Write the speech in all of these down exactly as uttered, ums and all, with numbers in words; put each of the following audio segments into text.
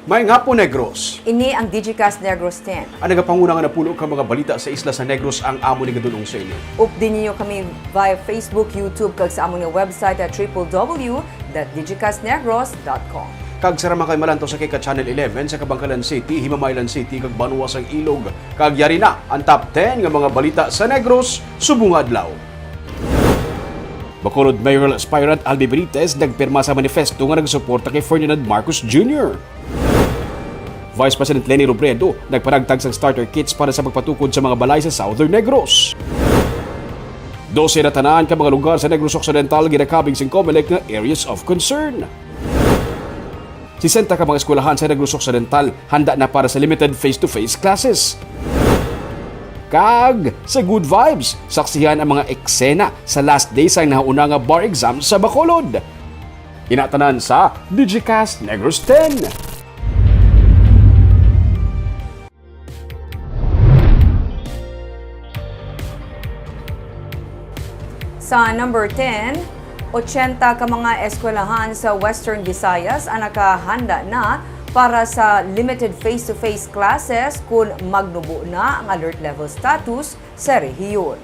Maayong hapon, Negros. Ini ang Digicast Negros ten. Ang nagapanguna nga napulo ka mga balita sa isla sa Negros ang amon igadul-ong sa inyo. Updi ninyo kami via Facebook, YouTube, kag sa amon nga website at triple W dot digicast negros dot com. Kag sara man kay malantaw sa kay ka Channel eleven sa Kabankalan City, Himamaylan City, kag Banwa sang Ilog. Kag yari na ang top ten nga mga balita sa Negros subong nga adlaw. Bacolod Mayoral Aspirant Albi Benitez nagpirma sa manifesto nga nagsuporta kay Ferdinand Marcos Junior. Vice President Leni Robredo nagpanagtag sang starter kits para sa pagpatukod sa mga balay sa Southern Negros. Dose na tanan ka mga lugar sa Negros Occidental ginakabig sing Comelec nga areas of concern. Sisenta ka mga eskwelahan sa Negros Occidental handa na para sa limited face-to-face classes. Kag sa Good Vibes, saksihan ang mga eksena sa last day sang nahauna nga bar exam sa Bacolod. Ina tanan sa Digicast Negros ten. Sa number ten, ochenta ka mga eskwelahan sa Western Visayas ang nakahanda na para sa limited face-to-face classes kon magnubo na ang alert level status sa rehiyon.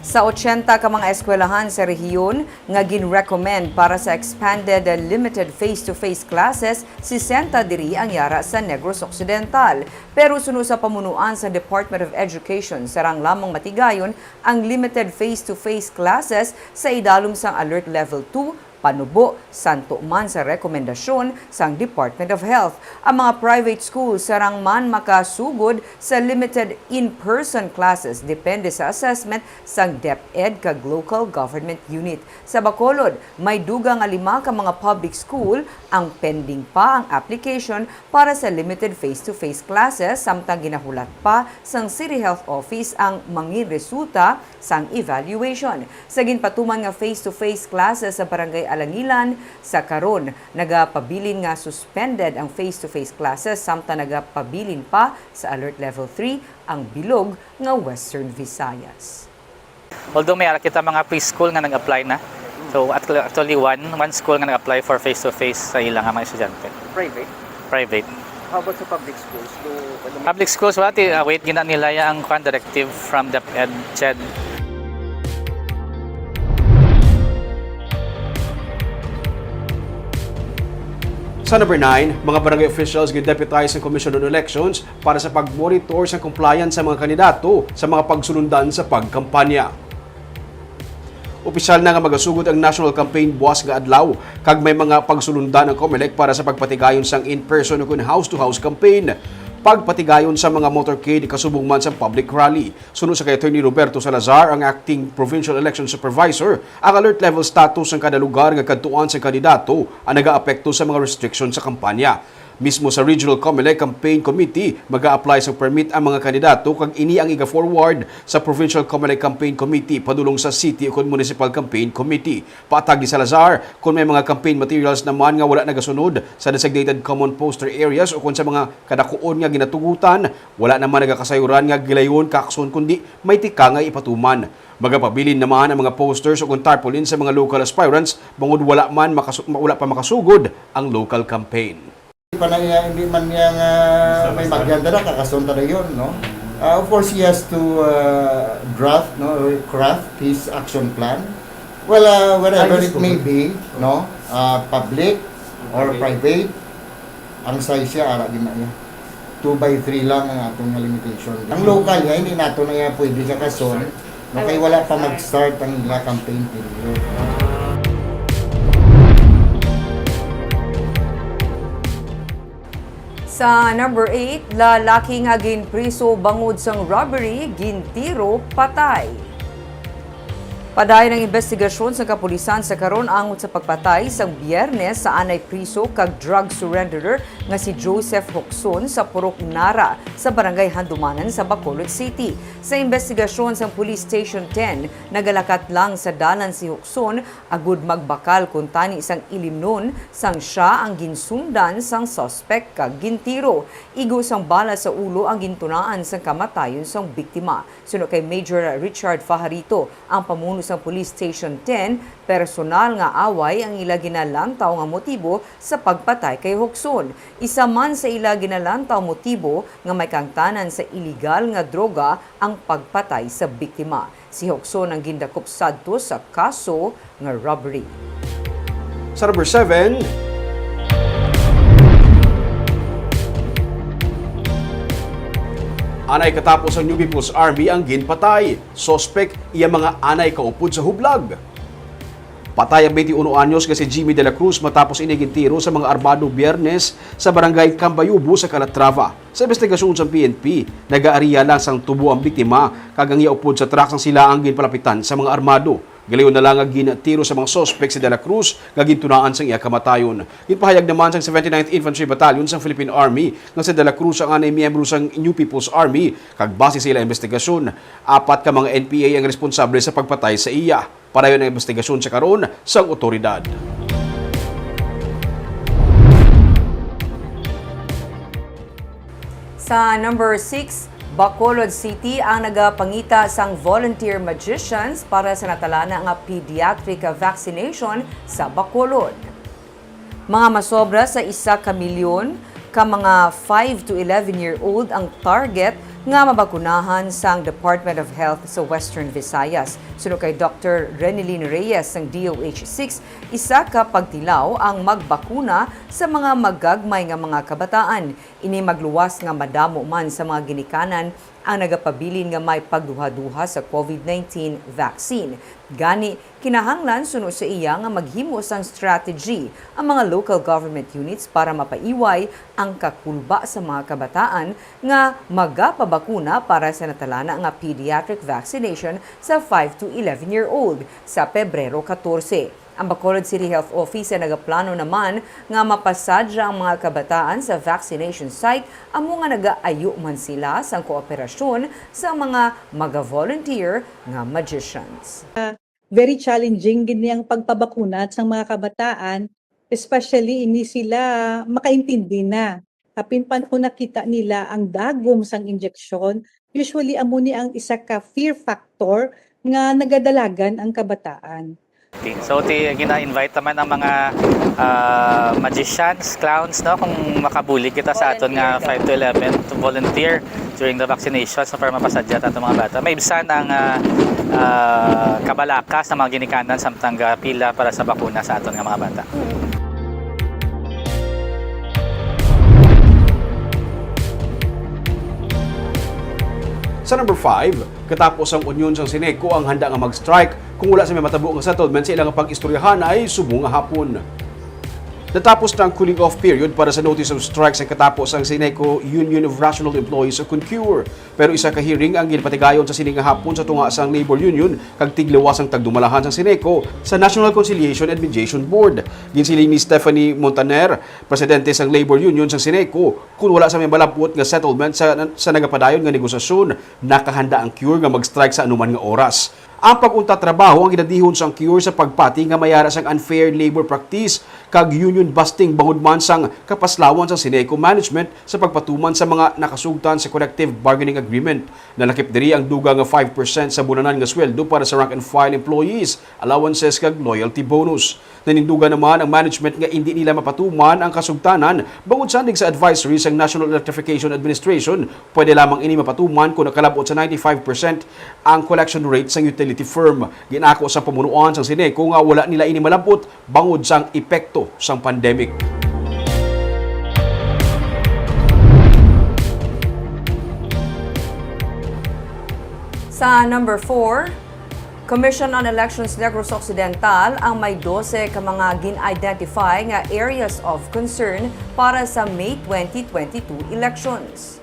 Sa ochenta ka mga eskwelahan sa rehiyon nga gin-recommend para sa expanded limited face-to-face classes, sesenta diri ang yara sa Negros Occidental. Pero suno sa pamunuan sa Department of Education, sarang lamang matigayon ang limited face-to-face classes sa idalom sang Alert Level two, panubo, santo man sa rekomendasyon sang Department of Health. Ang mga private schools sarang man makasugod sa limited in-person classes depende sa assessment sang DepEd kag local government unit. Sa Bacolod, may dugang nga lima ka mga public school ang pending pa ang application para sa limited face-to-face classes, samtang ginahulat pa sang City Health Office ang mangin resulta sang evaluation. Sa ginpatuman nga face-to-face classes sa Barangay Alangilan, sa karon nagapabilin nga suspended ang face-to-face classes, samtang nagapabilin pa sa Alert Level three ang bilog nga Western Visayas. Although may ara kita mga preschool nga nag-apply na. So, actually, actually one, one school nga nag-apply for face-to-face sa ila nga mga estudyante. Private? Private. How about sa public schools? Do, ano may Public schools, wala ti, ah, wait, gina nila ya ang kwan directive from the EdChed. Sa number nine, mga barangay officials gin-deputize ang Commission on Elections para sa pag-monitor sa compliance sa mga kandidato sa mga pagsulundan sa pagkampanya. Opisyal na nga magasugod ang national campaign buwas nga adlaw, kag may mga pagsulundan ang Comelec para sa pagpatigayon sang in-person ukon house-to-house campaign, pagpatigayon sa mga motorcade kasubong man sang public rally. Suno sa kay Attorney Roberto Salazar, ang acting provincial election supervisor, ang alert level status sang kada lugar nga kadtuan sang kandidato ang nagaapekto sa mga restriction sa kampanya. Mismo sa Regional Comelec Campaign Committee, maga-apply sang permit ang mga kandidato, kag ini ang iga-forward sa Provincial Comelec Campaign Committee padulong sa City ukon Municipal Campaign Committee. Patag ni Salazar, kon may mga campaign materials naman nga wala nagasunod sa designated common poster areas ukon sa mga kadakuon nga ginatugutan, wala naman nagakasayuran nga gilayon kakson, kundi may tikang nga ipatuman. Magapabilin naman ang mga posters ukon tarpaulin sa mga local aspirants bangod wala man makasu-, wala pa makasugod ang local campaign. Hindi pa na iya, hindi man niya nga may bagyan dala, kakasunta na yun, no? Uh, of course, he has to uh, draft, no, or craft his action plan. Well, uh, wherever it may be, no, uh, public or private, ang size siya, ara gina niya. Two by three lang ang atong nga limitation. Ang local niya, hindi nato na iya pwede sa kason, no, kay wala pa mag-start ang ila campaign period. Sa number eight, lalaki nga ginpriso bangod sang robbery, gintiro, patay. Padayon ang investigasyon sa kapulisan sa karon angot sa pagpatay sang Biyernes sa anay priso kag drug surrenderer nga si Joseph Hocson sa Purok Nara sa Barangay Handumanan sa Bacolod City. Sa investigasyon sang Police Station ten, nagalakat lang sa dalan si Hocson agud magbakal kuntani sang ilimnon sang sia ang ginsundan sang suspek kag gintiro. Igo sang bala sa ulo ang gintunaan sang kamatayon sang biktima. Suno kay Major Richard Fajarito, ang pamuno Sa Police Station ten, personal nga away ang ila ginalantaw nga motibo sa pagpatay kay Hokson. Isa man sa ila ginalantaw motibo nga may kangtanan sa iligal nga droga ang pagpatay sa biktima. Si Hokson ang gindakop sadto sa kaso nga robbery. Sa number seven, anay katapos ang New People's Army ang ginpatay. Suspek, iya mga anay kaupod sa hublag. Patay ang twenty-one anyos nga si Jimmy de la Cruz matapos ini gintiro sa mga armado Biyernes sa barangay Cambayubo sa Calatrava. Sa investigasyon sa P N P, nagaariya lang sang tubo ang biktima, kag ang iya upod sa truck sang sila ang ginpalapitan sa mga armado. Galayon na lang nga gintiro sa mga suspek si de la Cruz nga gintunaan sang iya kamatayon. Ginpahayag naman sang seventy-ninth Infantry Battalion sang Philippine Army nga si de la Cruz ang anay miyembro sang New People's Army, kag base sa ila investigasyon, apat ka mga N P A ang responsable sa pagpatay sa iya. Padayon ang investigasyon sa karon sang otoridad. Sa number six, Bacolod City ang nagapangita sang volunteer magicians para sa natalana nga pediatric vaccination sa Bacolod. Mga masobra sa isa ka milyon ka mga five to eleven year old ang target nga mabakunahan sang Department of Health sa Western Visayas. Suno kay Doctor Renelyn Reyes sang D O H six, isa ka pagtilaw ang magbakuna sa mga magagmay nga mga kabataan. Ini magluwas nga madamo man sa mga ginikanan ang nagapabilin nga may pagduhaduha sa COVID nineteen vaccine. Gani, kinahanglan suno sa iya nga maghimo sang strategy ang mga local government units para mapaiway ang kakulba sa mga kabataan nga magapabakuna para sa natalana nga pediatric vaccination sa five to eleven year old sa Pebrero katorse. Ang Bacolod City Health Office ay nagaplano naman nga mapasadya ang mga kabataan sa vaccination site, amo nga nagaayo man sila sang kooperasyon sa mga maga-volunteer nga magicians. Very challenging gid ni ang pagpabakuna sa mga kabataan, especially ini sila makaintindi na. Apin pa kung nakita nila ang dagom sang injeksyon, usually amo ni ang isa ka fear factor nga nagadalagan ang kabataan. Okay. So, ti-, gina-invite naman ang mga, ah, magicians, clowns, no? Kung makabulig kita sa aton nga five to eleven to volunteer during the vaccination, so para mapasadya ta aton mga bata. Maibsan ang, ah, ah, kabalaka sa mga ginikanan samtang gapila para sa bakuna sa aton nga mga bata. Sa number five, katapos ang unyon sang Sineco ang handa nga mag-strike kung wala sa may matabo nga settlement sa ilang pag-istoryahanay subong nga hapon. Natapos na ang cooling off period para sa notice of strike sa katapos ang Sineco Union of Rational Employees o CUNCURE. Pero isa ka hearing ang ginpatigayon sa sini nga hapon sa tunga sang Labor Union kag tigluwas ang tagdumalahan sang Sineco sa National Conciliation and Mediation Board. Ginsiling ni Stephanie Montaner, presidente sang Labor Union sang Sineco, kung wala sa may malab-ot nga settlement sa, sa nagapadayon nga negosasyon, nakahanda ang CURE nga mag-strike sa anuman nga oras. Ang pag-untat trabaho ang ginadihon sang CURE sa pagpati nga may ara sang unfair labor practice kag union busting bangod man sang kapaslawan sang Sineco management sa pagpatuman sa mga nakasugtan sa collective bargaining agreement. Nalakip diri ang dugang nga five percent sa bulanan nga sweldo para sa rank and file employees, allowances kag loyalty bonus. Nanindugan naman ang management nga indi nila mapatuman ang kasugtanan bangod sa andig sa advisory sang National Electrification Administration, pwede lamang ini mapatuman kon nakalab-ot sa ninety-five percent ang collection rate sang utility firm. Ginako sa pamunuan sang Sineco nga wala nila ini malab-ot bangod sang epekto sang pandemic. Sa number four, Commission on Elections Negros Occidental ang may dose ka mga gin-identify nga areas of concern para sa May twenty twenty-two elections.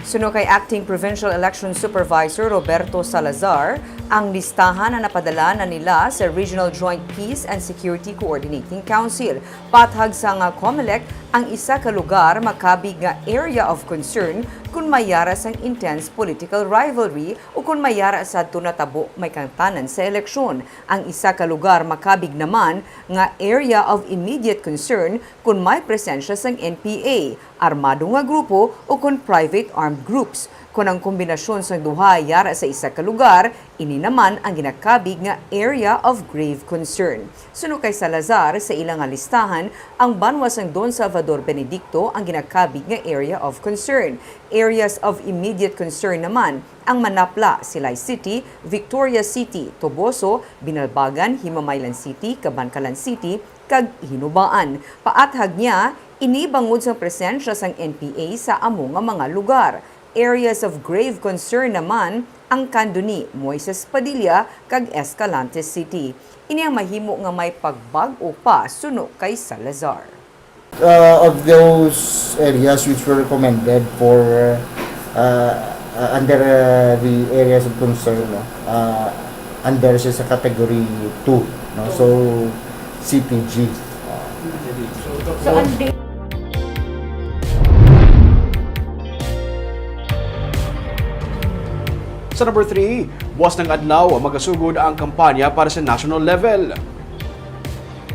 Suno kay Acting Provincial Election Supervisor Roberto Salazar, ang listahan ang napadala na nila sa Regional Joint Peace and Security Coordinating Council. Pathag sang COMELEC, ang isa ka lugar makabig nga area of concern kon may ara sang intense political rivalry o kon may ara sadto natabo may kangtanan sa eleksyon. Ang isa ka lugar makabig naman nga area of immediate concern kon may presensya sang N P A, armado nga grupo o kon private armed groups. Kon ang kombinasyon sang duha yara sa isa ka lugar, ini naman ang ginakabig nga area of grave concern. Suno kay Salazar, sa ila nga listahan, ang banwa sang Don Salvador Benedicto ang ginakabig nga area of concern. Areas of immediate concern naman ang Manapla, Silay City, Victoria City, Toboso, Binalbagan, Himamaylan City, Kabankalan City, kag Hinubaan. Paathag niya, ini bangod sang presensya sang N P A sa amo nga mga lugar. Areas of grave concern naman ang Candoni, Moises Padilla, kag Escalante City. Ini ang mahimo nga may pagbag-o pa, suno kay Salazar. Uh, of those areas which were recommended for uh, uh, under uh, the areas of concern, no? Uh, under siya sa category two, no? So, C T G. So, ang di- Sa number three, buwas ng adlaw, magasugod ang kampanya para sa national level.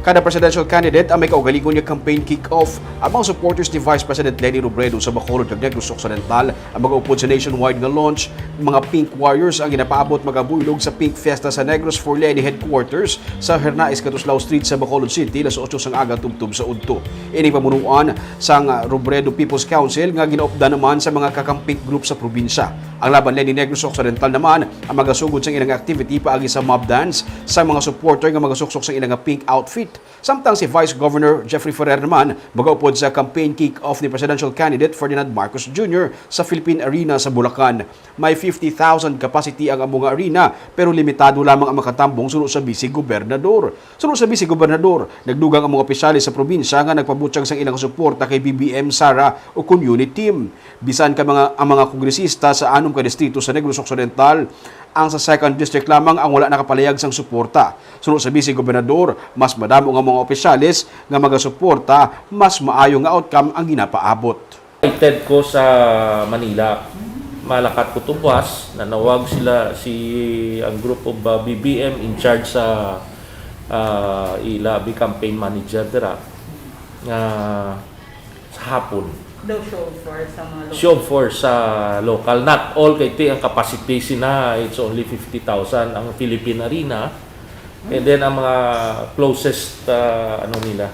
Kada presidential candidate ang may kaugalingon nga campaign kick-off. Ang mga supporters ni Vice President Leni Robredo sa Bacolod kag Negros Occidental ang magaupod sa nationwide nga launch. Mga Pink Warriors ang ginapaabot magabuylog sa Pink Fiesta sa Negros for Leni headquarters sa Hernais Katuslao Street sa Bacolod City, alas otso sang aga tubtob sa udto. Ini pamunuan sang Robredo People's Council nga ginaupdan naman sa mga kakamping group sa probinsya. Ang Laban Leni Negros Occidental naman ang magasugod sang ilang activity paagi sa mob dance sang mga supporter nga magasuksok sang ilang pink outfit. Samtang si Vice Governor Jeffrey Ferrer naman magaupod sa campaign kick-off ni presidential candidate Ferdinand Marcos Junior sa Philippine Arena sa Bulacan. May fifty thousand capacity ang amo nga arena, pero limitado lamang ang makatambong suno sa Vice Gobernador. Suno sa Vice Gobernador, nagdugang ang mga opisyales sa probinsya nga nagpabutyag sang ilang suporta kay B B M Sara o kon unit team. Bisan ka mga, ang mga kongresista sa anom ka distrito sa Negros Occidental, ang sa second district lamang ang wala nakapalayag sang suporta. Suno sa Vice Gobernador, mas madamo nga mga opisyales nga magasuporta, mas maayo nga outcome ang ginapaabot. Invited ko sa Manila. Malakat ko tubwas, nanawag sila si ang group of uh, B B M in charge sa uh, ila bi campaign manager dira nga sa hapon. Daw show of force sa mga local. Show of force sa local. Not all kay ti ang capacity sina, it's only fifty thousand ang Philippine Arena. And then ang mga closest uh, ano nila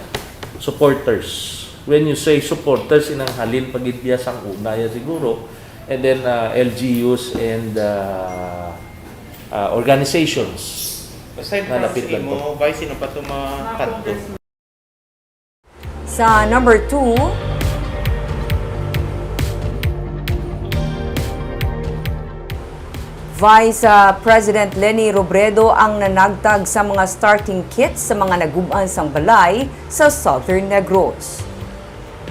supporters. When you say supporters, inang halin pagid biya sang una ya siguro. And then uh, L G Us and uh, uh, organizations. Aside Nga from lapit sa lang to. Imo, Vice, sino pa ito mga kanto? Sa number two, Vice ah, President Leni Robredo ang nanagtag sa mga starting kits sa mga nagub-an sang balay sa Southern Negros.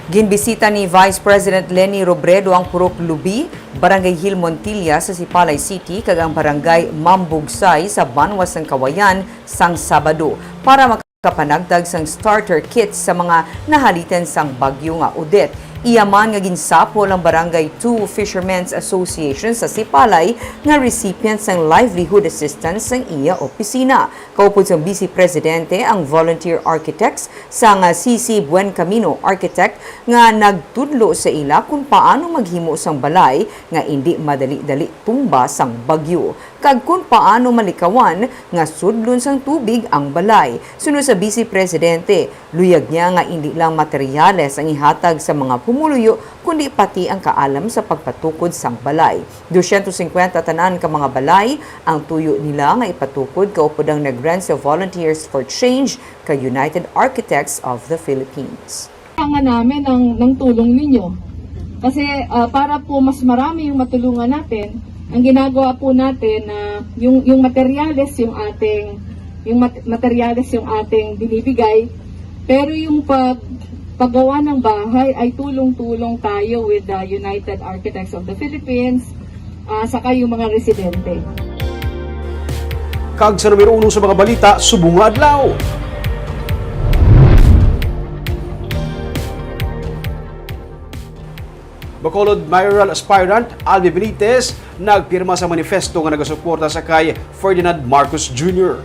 Ginbisita ni Vice President Leni Robredo ang Purok Lubi, Barangay Hill Montilla sa Sipalay City kag ang Barangay Mambugsay sa Banwa sang Kawayan sang Sabado para makapanagtag sang starter kits sa mga nahalitan sang bagyo nga Odette. Iya man nga ginsapol ang Barangay Two Fishermen's Association sa Sipalay nga recipient sang livelihood assistance sang iya opisina. Kaupod sang Vice Presidente ang volunteer architects sang C C Buen Camino Architect nga nagtudlo sa ila kon paano maghimo sang balay nga indi madali-dali tumba sang bagyo, kag kon paano malikawan nga sudlon sang tubig ang balay. Suno sa Vice Presidente, luyag niya nga indi lang materyales ang ihatag sa mga pumuluyo, kundi pati ang kaalam sa pagpatukod sang balay. Dosyentos singkwenta tanan ka mga balay ang tuyo nila nga ipatukod kaupod ang nag-rent sa Volunteers for Change kag United Architects of the Philippines. Kailangan namin ng, ng tulong ninyo. Kasi ah, para po mas marami yung matulungan natin, ang ginagawa po natin na yung, yung materyales, yung ating yung mat- materyales yung ating binibigay, pero yung pag paggawa ng bahay ay tulong-tulong tayo with the United Architects of the Philippines, ah, saka yung mga residente. Kag sa numero uno sa mga balita, subong nga adlaw. Bacolod Mayoral Aspirant Alvin Benitez nagpirma sa manifesto nga nagasuporta sa kay Ferdinand Marcos Junior.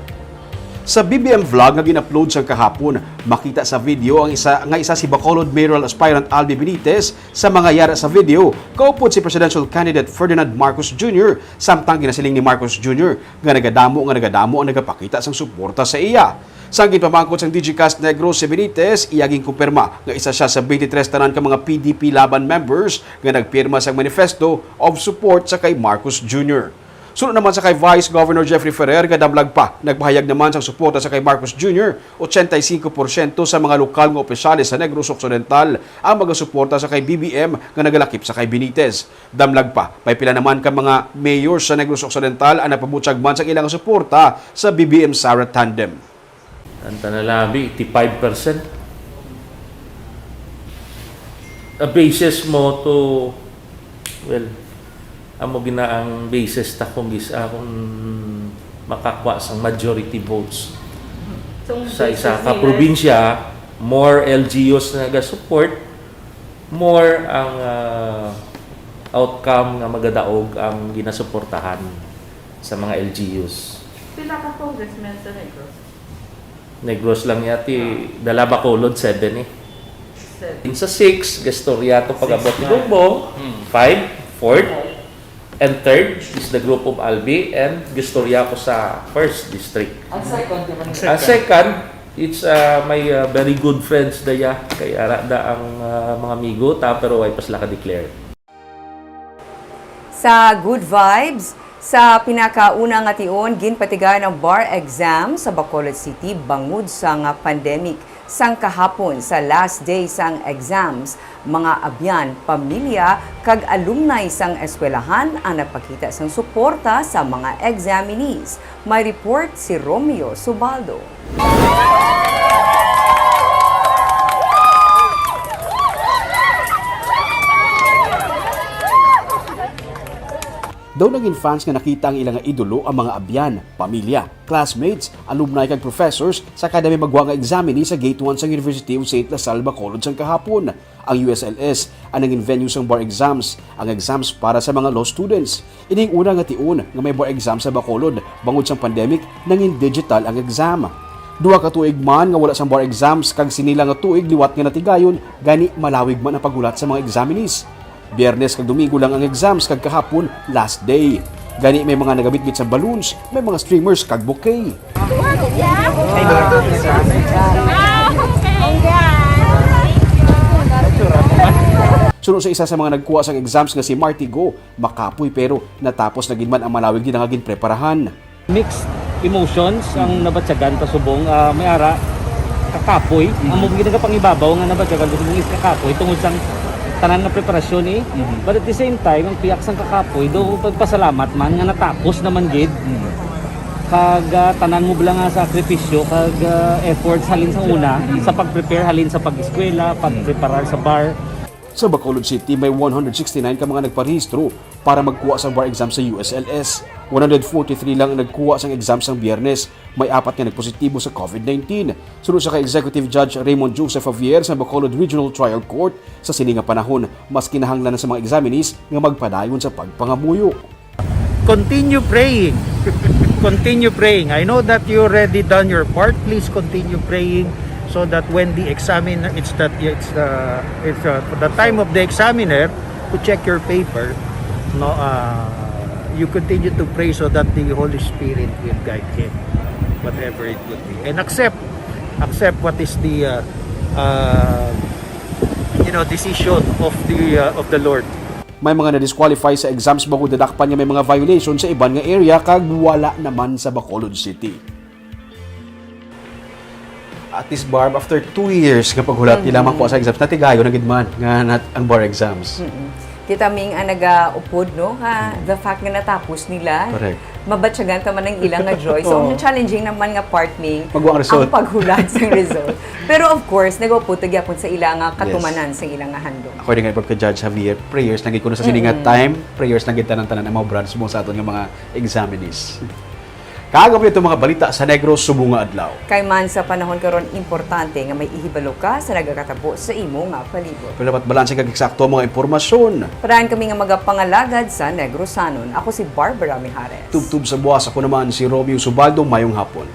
Sa B B M vlog nga gin-upload sang kahapon, makita sa video ang isa nga isa si Bacolod mayoral aspirant Albi Benitez. Sa mga yara sa video, kaupod si presidential candidate Ferdinand Marcos Junior, samtang ginasiling ni Marcos Junior nga nagadamo nga nagadamo ang nagapakita sang suporta sa iya. Sang ginpamangkot sang Digicast Negros si Benitez, iya ginkumpirma nga isa sia sa twenty-three tanan ka mga P D P Laban members nga nagpirma sang manifesto of support sa kay Marcos Junior. Suno naman sa kay Vice Governor Jeffrey Ferrer nga damlag pa, nagpahayag naman sang suporta sa kay Marcos Junior, ochenta y cinco porsyento sa mga lokal nga opisyales sa Negros Occidental ang magasuporta sa kay B B M nga nagalakip sa kay Benitez. Damlag pa, may pila naman ka mga mayor sa Negros Occidental ang nagpabutyag man sang ilang suporta sa B B M Sara tandem. Ang tanalabi, eighty-five percent. A basis mo to, well, amo gina ang basis ta kung gis-, ah, kung makakwa sang majority votes. So, ang sa isa basis ka nila probinsya, more L G Us na nag-support, more ang, ah, outcome nga magadaog ang ginasuportahan sa mga L G Us. Pila ka congressmen sa Negros? Negros lang yati, dala Bacolod, seven eh. Seven. Sa six, gastorya to pag-abot ni Bongbong. Hmm. Five, fourth, and third is the group of Albi, and gastorya ko sa first district. Ang second, di ba? Ang second, it's, uh, my, uh, very good friends daya. Kay ara da ang, uh, mga amigo ta, pero way pa sila ka-declare. Sa good vibes, sa pinakauna nga tion, ginpatigayon ang bar exam sa Bacolod City bangod sa nga pandemic. Sang kahapon, sa last day sang exams, mga abyan, pamilya, kag alumni sang eskwelahan ang nagpakita sang suporta sa mga examinees. May report si Romeo Subaldo. Daw naging fans nga nakita ang ila nga idolo ang mga abyan, pamilya, classmates, alumni kag professors sa kada may magwa nga examine sa Gate one sa University of Saint La Salle, Bacolod sang kahapon. Ang U S L S ang nangin venue sang bar exams, ang exams para sa mga law students. Ining una nga tion nga may bar exam sa Bacolod bangod sang pandemic, nangin digital ang exam. Duha ka tuig man nga wala sang bar exams kag sini lang nga tuig liwat nga natigayon, gani malawig man ang paghulat sa mga examinees. Biyernes kag Domingo lang ang exams kag kahapon last day. Gani may mga nagabitbit sa balloons, may mga streamers kag bouquet. Suno sa isa sa mga nagkuha sang exams nga si Marty Go, makapoy pero natapos na gid man ang malawig nila nga ginpreparahan. Mixed emotions ang nabatyagan ta subong, ah, may ara kakapoy. Mhm. Amo gid nagapangibabaw nga nabatyagan ko subong is kakapoy tungod sang tanan nga preparasyon, eh. Mhm. But at the same time, ang piyak sang kakapoy, do pagpasalamat man nga natapos naman gid. Mhm. Kag, ah, tanan mo bala nga sakripisyo kag, ah, efforts halin sa una, mhm, sa pag-prepare halin sa pag-eskwela, mhm, pagpreparar sa bar. Sa Bacolod City, may one hundred sixty-nine ka mga nagparehistro para magkuha sang bar exam sa U S L S. One hundred forty-three lang ang nagkuha sang exam sang Biyernes. May apat nga nagpositibo sa COVID nineteen. Suno sa kay Executive Judge Raymond Joseph Javier sa Bacolod Regional Trial Court, sa sini nga panahon, mas kinahanglan na sa mga examinees nga magpadayon sa pagpangamuyo. Continue praying. Continue praying. I know that you already done your part. Please continue praying so that when the examiner, it's that, it's the, it's, uh, the time of the examiner to check your paper, no, uh, you continue to pray so that the Holy Spirit will guide him, whatever it would be. And accept, accept what is the, uh, uh, you know, decision of the, uh, of the Lord. May mga na-disqualify sa exams bangod nadakpan nga may mga violation sa iban nga area kag wala naman sa Bacolod City. At least, Barb, after two years nga paghulat nila, mhm, makuha sa exams, natigayon na gid man nga nat-, ang bar exams. Mm-mm. Kita ming ang nagaupod, no, nga, mhm, the fact nga natapos nila, correct, mabatyagan ta man ang ilang nga joy. So, oo, ang challenging naman nga part ning magwa ang result, ang paghulat sang result. Pero of course, nagaupod ta gyapon sa ila nga, yes, katumanan sa ila nga handom. According nga kay Judge Javier, prayers lang gid kuno sa sini nga, mm-mm, time, prayers lang gid tanan-tanan ang mga brad subong sa aton nga mga examinees. Kag amo ito mga balita sa Negros subong nga adlaw. Kay man sa panahon karon, importante nga may ihibalo ka sa nagakatabo sa imo nga palibot. Pero dapat balanse kag eksakto ang mga impormasyon. Parahan kami nga magapangalagad sa Negrosanon. Ako si Barbara Mijares. Tubtob sa buwas, ako naman si Romeo Subaldo. Mayong hapon.